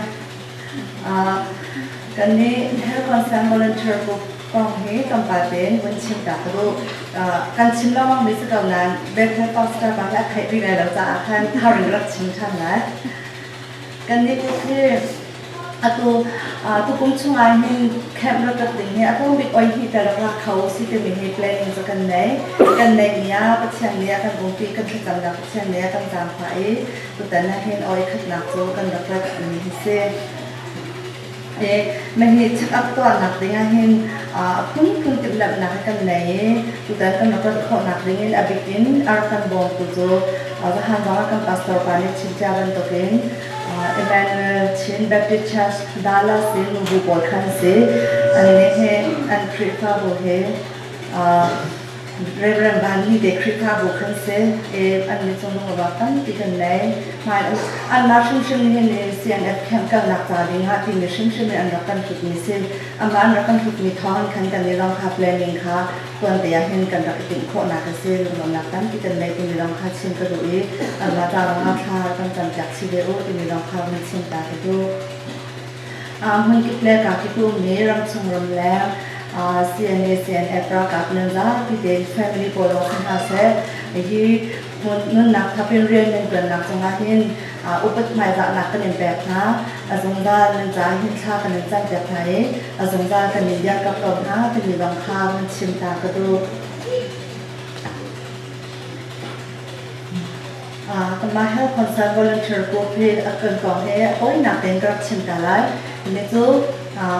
Kan nih Health Concern Volunteer Group. kong hi tlawmpal tein vun chim ta ka duh. Kan chim lengmang mi si ko nain Bethel pastor pa hi a theih rih lai lo caah khan thar in rak chim ṭhan lai. Kannih tu khi atu tukum chungah hin camp rak rak ding hi a tlawm bik oi hnih tal rak ra kho si timi hi planning cu kan nei. Kan neihmi ah Pathian nih a kan umpi, kan thlacamnak Pathian nih a kan zaangfah i tutan ah hin oi khatnak cu kan rak rat mi hi si. Mah hi check-up tuahnak ding ahhin a phunphun timhlamhnak hi kan nei i tutan kan rak rat khawhnak ding in a bik in a rak kan bawmtu cu zahan zong ah kan pastor pa nih chim cia bantukin Emmanuel Chin Baptist Church Dallas in nubu pawl khan a si. Annih hi an Khrihfabu hi Reverend Van Ni te Khrihfabu khan si i annih cung lungruak tampi kan nei. Hmai anmah hrimhrim nih hin CNF camp kalnak ca ding ah timi hrimhrim in an rak kan hlutmi si. Amah an rak kan hlutmi thawng in khan kan i zong kha planning kha tuan te ah hin kan rak i timh khawhnak a si. Lunglawmhnak tampi kan nei timi zong kha chim ka duh i anmah ca zong ah thla kan campiak chih ve u timi zong kha vun chim ta ka duh. Hmunkip le kakip ummi ramchung ramleng CNA CNF ralkap nan zapi tein family pawl lawng si hna seh hi nunnak thap in rian nan ṭuannak cungah hin upat hmaizahnak kan in pek hna. A zungzal nan ca hin thla kan in campiak hna i a zungzal kan in dirkamh ko hna timi zong kha vun chim ta ka duh. Kanmah Health Concern Volunteer Group hi a kan kong hi a tawinak tein ka rak chim ta lai. Mi cu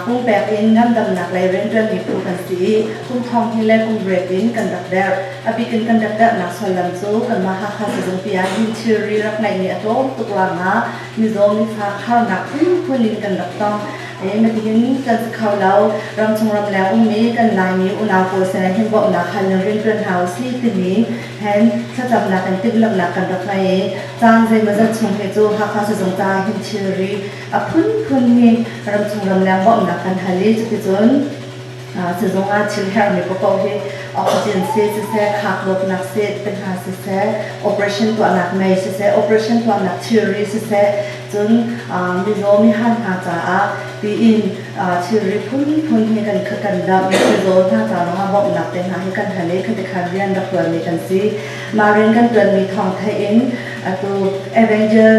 pungpek in ngandamnak lei rianṭuanmi phu kan si i kum thong hnih le kum riat in kan rak derh. A bik in kan rak derhnak sullam cu kanmah Hakha sizungpi ah hin thilri rak ngeihmi a tlawm tuk ruangah mizaw mifak harnak phunphun in kan rak tong. Nihin kan si kho lo. Ramchung ramleng ummi kan Laimi unau pawl sinah hin bawmhnak hal in rianṭuan hna usih timi hen thlacamnak in timhlamhnak kan rak ngei i caan zeimawzat chung hi cu Hakha sizung caah hin thilri a phunphun hi ramchung ramleng bawmhnak kan hal i cuticun sizung ah thil herhmi paohpaoh hi oxygen seh siseh, khak dawtnak seh te hna siseh, operation tuahnak mei siseh, operation tuahnak thilri siseh, cun mizaw mihan hna caah tiin thilri phunphun hi kan kan damh i mizaw hna ca zongah bawmhnak te hna hi kan hal i khati khan rian rak ṭuanmi kan si. Mah rian kan ṭuanmi thawng theih in atu Evangel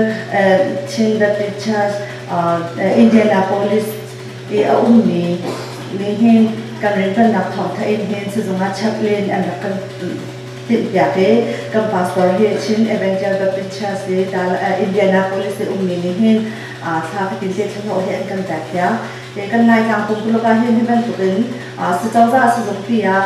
Chin Baptist Church Indianapolis i a ummi nih hin kan rianṭuannak thawng theih in hin sizung ah chaplain an rak kan timhpiak i kan pastor hi Chin Evangel Baptist Church i Indianapolis i ummi nih hin thla fatin te thlahlawh hi an kan pek piak. Kan Laitlang pumpuluk ah hin hi bantukin sicozah sizungpi ah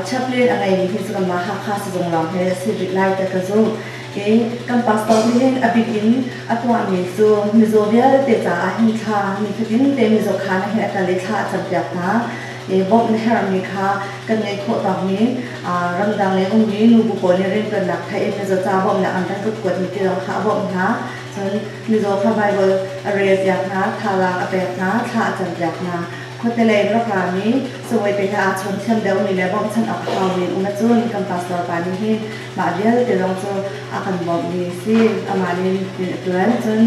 chaplain a ngeimi hi cu kanmah Hakha sizung lawng hi a si rih lai ti ka zumh. I kan pastor nih hin a bik in a tuahmi cu mizaw vialte caah hin thla nifatin te mizaw khaan ah hin a kal i thla a campiak hna. I bawmh na herhmi kha kan ngeih khawh tawkmi ramdang lei ummi nubu pawl nih rianṭuannak theih in mizaw ca bawmhnak an kan kutkuatmi ti zong kha a bawmh hna. Cun mizaw kha Baibal a relpiak hna, thazaang a pek hna, thla a campiak hna. Khuate lei in rak rami cabuai te he aa chawn thiam deuhmi le bawmhchanh awk a haumi um ahcun kan pastor pa nih hin mah vialte zong cu a kan bawmhmi a si. Amah nih a ṭuan. Cun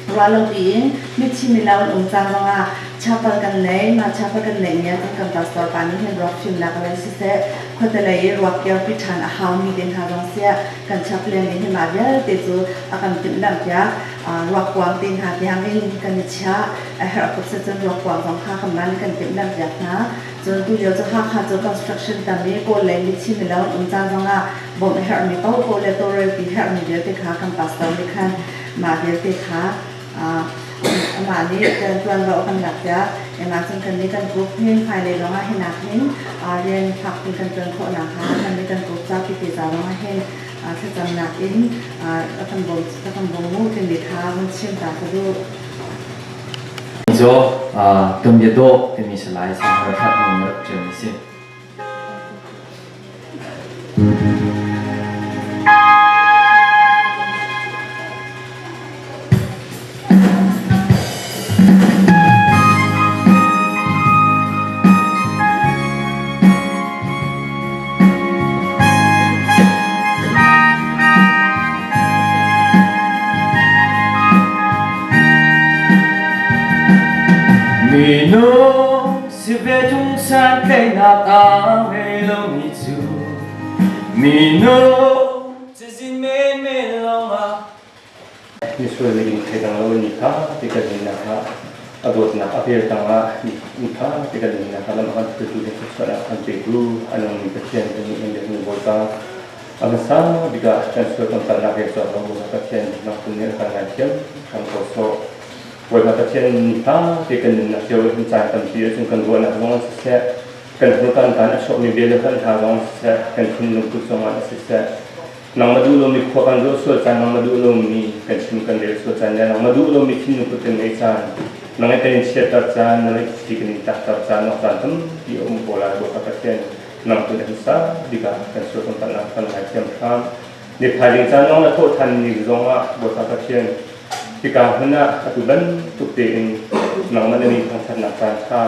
Ruahlopi in mithi mino an um cang zongah chapel kan nei. Mah chapel kan neihmi ah cun kan pastor pa nih hin ruak fimnak lei siseh, khuate lei i ruak kirpi ṭhan a haumi te hna zong siah kan chaplain nih hin mah vialte cu a kan timhlamhpiak. Ruak kuang te hna tiang in kan i chiah. A herh tuk si cun ruak kuang zong kha kanmah nih kan timhlamhpiak hna. Cun tulio cu Hakha cu construction tam i Kawl lei mithi mino an um caan zongah bawmh a herhmi paohpaoh le tawlrelpi herhmi vialte kha kan pastor nih khan mah vialte kha amah nih ṭuanvo a kan lakpiak. Emah cun kannih kan group hin hmailei zongah hinak hin rian fakpi kan ṭuan khawh nakhnga kannih kan group zapi te ca zongah hin thlacamnak in a kan bawm mu timi kha vun chim ta ka duh. Mizaw kan bia dawh timi salai Sanghar Hrat Nung rak ṭialmi si. Minung si ve tung san Teinak a ngei lomi cu minung cazin menmen lawngah Misual nih in thei dang lo in mi tha ti kan nunnak ah a dawtnak a vel tangah mi tha ti kan nunnak ah lam a kan hruaitu ding thluachuahnak a kan petu a nungmi Pathian kan nih in biakmi Bawipa a hmasa bik ah kan sual kan palhnak rian cawk lo Pathian nang tu nih a kan ngaithiam kan ko sawh. Bawipa Pathian mi tha ti kan nunnak cio hin caan tampi ahcun kan ruahnak zong an siseh kan hmurkan kan a chuakmi bia le kan hna zong an siseh kan thinlung put zong an siseh Nangmah duh lomi khua kan ruah sual caan, nangmah duh lomi kan chim kan rel sual caan le nangmah duh lomi thinlung put kan ngeih caan, nang i kan in chiatter caan, nang i thi kan in tlakter caan, nok caan tampi a um ko lai. Bawipa Pathian, nang tu na kan sa bik ah kan sual kan palhnak kan ngaithiam hram. Ni thaizing caan zong na thawh ṭhan ni zong ah Bawipa Pathian, hika hmun ah atu bantuk tein nangmah na min thangṭhatnak caan ṭha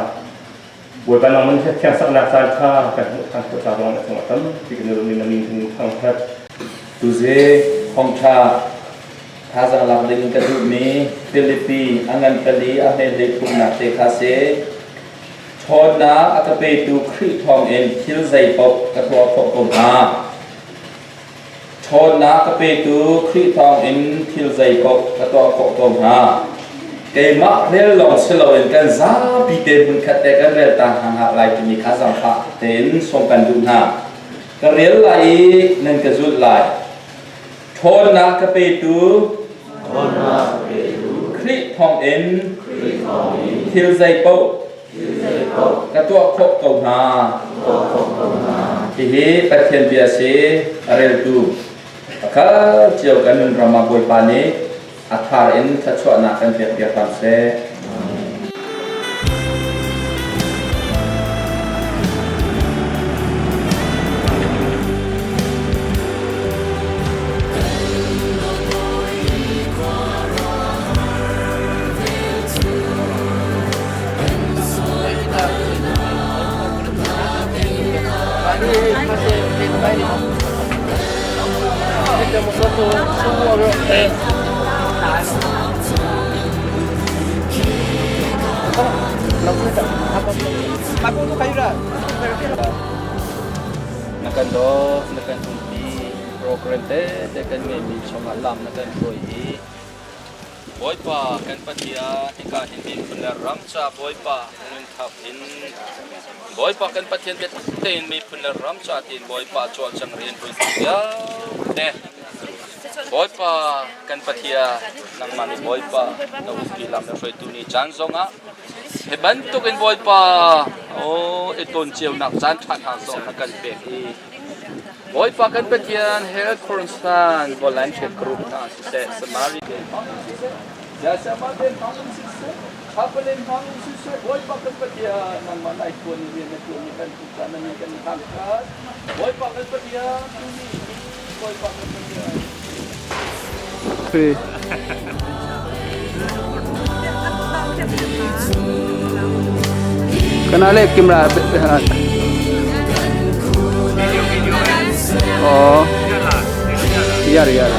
Bawipa nangman he thiangsaknak caan kha kan hmuh ṭhan khawh ca zong na cungah tampi kan i lawm i na min kan in thangṭhat. Tuze thawngṭha thazaang lak ding ka duhmi Filipi a ngan pali a hme hlei thumnak te kha si. Ṭhawnnak a ka petu Khrih thawngin thil zeipaoh ka tuah khawh ko hna. Ṭhawnnak ka petu Khrih thawngin thil zeipaoh ka tuah khawh ko hna. Keimah rel lawng si loin kan zapi te hmunkhat te kan rel ta hna hna lai timi kha zaangfah tein sawm kan duh hna. Ka rel lai i nan ka zulh lai. Ṭhawnnak ka petu Khrih thawngin thil zeipaoh ka tuah khawh ko hna. Hihi Pathian bia si a reltu pakhat cio kan nun ram ah Bawipa nih a thar in thluachuahnak kan pek piak hram seh. Na kan dawt, na kan umpi, program tete kan ngeimi chungah lam na kan hruai i Bawipa kan Pathian hika hin miphun le ram ca Bawipa nun thap in Bawipa kan Pathian biatak tein miphun le ram ca tiin Bawipa cawlcang rian ṭuan vialte Bawipa kan Pathian nangmah nih Bawipa na umpi lam na hruaitu ni caan zongah hi bantuk in Bawipa aw i ton cionak caan ṭha hna zong na kan pek i Bawipa kan Pathian Health Concern Volunteer Group hna siseh Samaritan hmang in siseh Siasama te hmang in siseh Chaplain hmang in siseh Bawipa kan Pathian nangmah nai tuan i rian na tuan i kan tu caan na min kan i thangthat Bawipa kan Pathian tuni hi Bawipa kan Pathian. Kana le camera Oh. Yar yar.